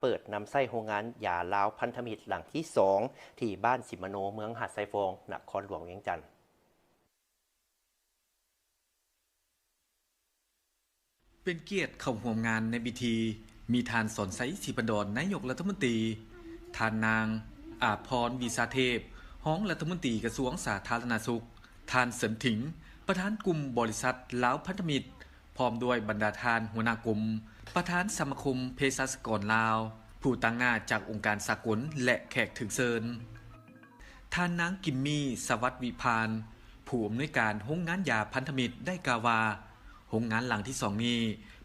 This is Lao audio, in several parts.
ເປີດນຳໃຊ້ໂຮງງານຢາລາວພັນທະມິດຫຼັງທີສອງ ທີ່ບ້ານສິມມະໂນ ເມືອງຫາດຊາຍຟອງ ນະຄອນຫຼວງວຽງຈັນ. ເປັນກຽດເຂົ້າຮ່ວມງານໃນພິທີ ມີທ່ານ ສອນໄຊ ສີພັນດອນ ນາຍົກລັດຖະມົນຕີ, ທ່ານນາງ ອາພອນ ວິຊາເທບ ຮອງລັດຖະມົນຕີກະຊວງສາທາລະນະສຸກ, ທ່ານ ເສີນຖິງ ປະທານກຸ່ມບໍລິສັດລາວພັນທະມິດ ພ້ອມດ້ວຍບັນດາທ່ານຫົວໜ້າກົມ, ປະທານສະມາຄົມເພສັດຊະກອນລາວ, ຜູ້ຕາງໜ້າຈາກອົງການສາກົນ ແລະ ແຂກຖືກເຊີນ. ທ່ານນາງ ກິມມີ ສະຫວັດວິພານ ຜູ້ອຳນວຍການໂຮງງານຢາພັນທະມິດ ໄດ້ກ່າວວ່າ ໂຮງງານຫຼັງທີສອງນີ້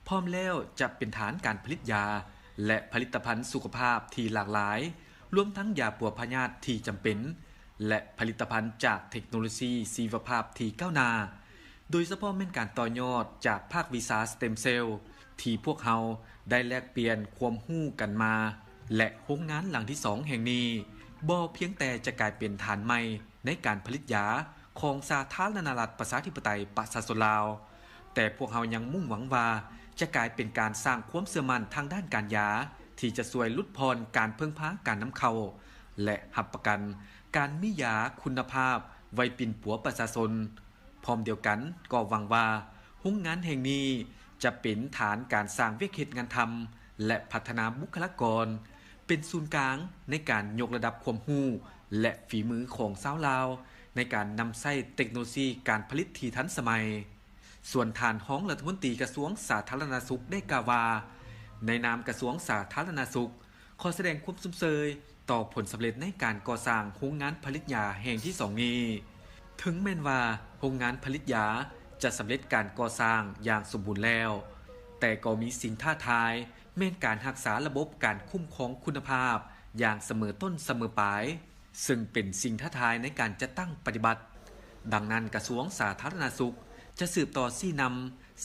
ພ້ອມແລ້ວຈະເປັນຖານການຜະລິດຢາ ແລະ ຜະລິດຕະພັນສຸຂະພາບທີ່ຫຼາກຫຼາຍ, ລວມທັງຢາປົວພະຍາດທີ່ຈຳເປັນ ແລະ ຜະລິດຕະພັນຈາກເທັກໂນໂລຊີຊີວະພາບທີ່ກ້າວໜ້າ, ໂດຍສະເພາະແມ່ນການຕໍ່ຍອດຈາກພາກວິຊາສະເຕັມເຊວ ທີ່ພວກເຮົາໄດ້ແລກປ່ຽນຄວາມຮູ້ກັນມາ ແລະ ໂຮງງານຫຼັງທີສອງແຫ່ງນີ້ ບໍ່ພຽງແຕ່ຈະກາຍເປັນຖານໃໝ່ໃນການຜະລິດຢາຂອງສາທາລະນະລັດປະຊາທິປະໄຕປະຊາຊົນລາວ, ແຕ່ພວກເຮົາຍັງມຸ່ງຫວັງວ່າຈະກາຍເປັນການສ້າງຄວາມເຊື່ອໝັ້ນທາງດ້ານການຢາ ທີ່ຈະຊ່ວຍຫຼຸດຜ່ອນການເພິ່ງພາການນຳເຂົ້າ ແລະ ຮັບປະກັນການມີຢາຄຸນນະພາບໄວ້ປິ່ນປົວປະຊາຊົນ. ພ້ອມດຽວກັນກໍຫວັງວ່າໂຮງງານແຫ່ງນີ້ຈະເປັນຖານການສ້າງວຽກເຮັດງານທຳ ແລະ ພັດທະນາບຸກຄະລາກອນ, ເປັນສູນກາງໃນການຍົກລະດັບຄວາມຮູ້ ແລະ ຝີມືຂອງຊາວລາວ ໃນການນຳໃຊ້ເຕັກໂນໂລຊີການຜະລິດທີ່ທັນສະໄໝ. ສ່ວນທ່ານຮອງລັດຖະມົນຕີກະຊວງສາທາລະນະສຸກໄດ້ກ່າວວ່າ ໃນນາມກະຊວງສາທາລະນະສຸກ ຂໍສະແດງຄວາມຊົມເຊີຍຕໍ່ຜົນສຳເລັດໃນການກໍ່ສ້າງໂຮງງານຜະລິດຢາແຫ່ງທີສອງນີ້. ເຖິງແມ່ນວ່າໂຮງງານຜະລິດຢາຈະສຳເລັດການກໍ່ສ້າງຢ່າງສົມບູນແລ້ວ, ແຕ່ກໍມີສິ່ງທ້າທາຍ ແມ່ນການຮັກສາລະບົບການຄຸ້ມຄອງຄຸນນະພາບຢ່າງສະເໝີຕົ້ນສະເໝີປາຍ, ເຊິ່ງເປັນສິ່ງທ້າທາຍໃນການຈັດຕັ້ງປະຕິບັດ. ດັ່ງນັ້ນ, ກະຊວງສາທາລະນະສຸກຈະສືບຕໍ່ຊີ້ນຳ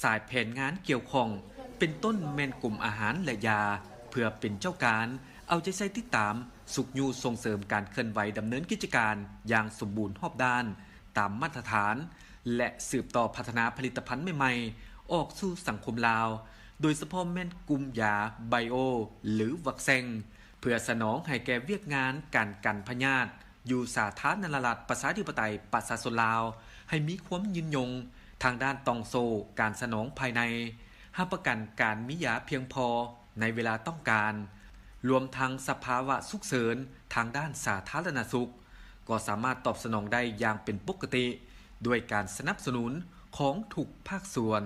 ສາຍແຜນງານກ່ຽວຂ້ອງ, ເປັນຕົ້ນແມ່ນກົມອາຫານ ແລະ ຢາ ເພື່ອເປັນເຈົ້າການເອົາໃຈໃສ່ຕິດຕາມ, ຊຸກຍູ້ສົ່ງເສີມການເຄື່ອນໄຫວດຳເນີນກິດຈະການຢ່າງສົມບູນຮອບດ້ານຕາມມາດຕະຖານ ແລະ ສືບຕໍ່ພັດທະນາຜະລິດຕະພັນໃໝ່ໆອອກສູ່ສັງຄົມລາວ, ໂດຍສະເພາະແມ່ນກຸ່ມຢາໄບໂອ ຫຼື ວັກແຊງ ເພື່ອສະໜອງໃຫ້ແກ່ວຽກງານການກັນພະຍາດຢູ່ສາທາລະນະລັດປະຊາທິປະໄຕປະຊາຊົນລາວ ໃຫ້ມີຄວາມຍືນຍົງທາງດ້ານຕ່ອງໂສ້ການສະໜອງພາຍໃນ, ຮັບປະກັນການມີຢາພຽງພໍໃນເວລາຕ້ອງການ, ລວມທັງສະພາວະສຸກເສີນທາງດ້ານສາທາລະນະສຸກ ກໍສາມາດຕອບສະໜອງໄດ້ຢ່າງເປັນປົກກະຕິ ດ້ວຍການສະໜັບສະໜູນຂອງທຸກພາກສ່ວນ.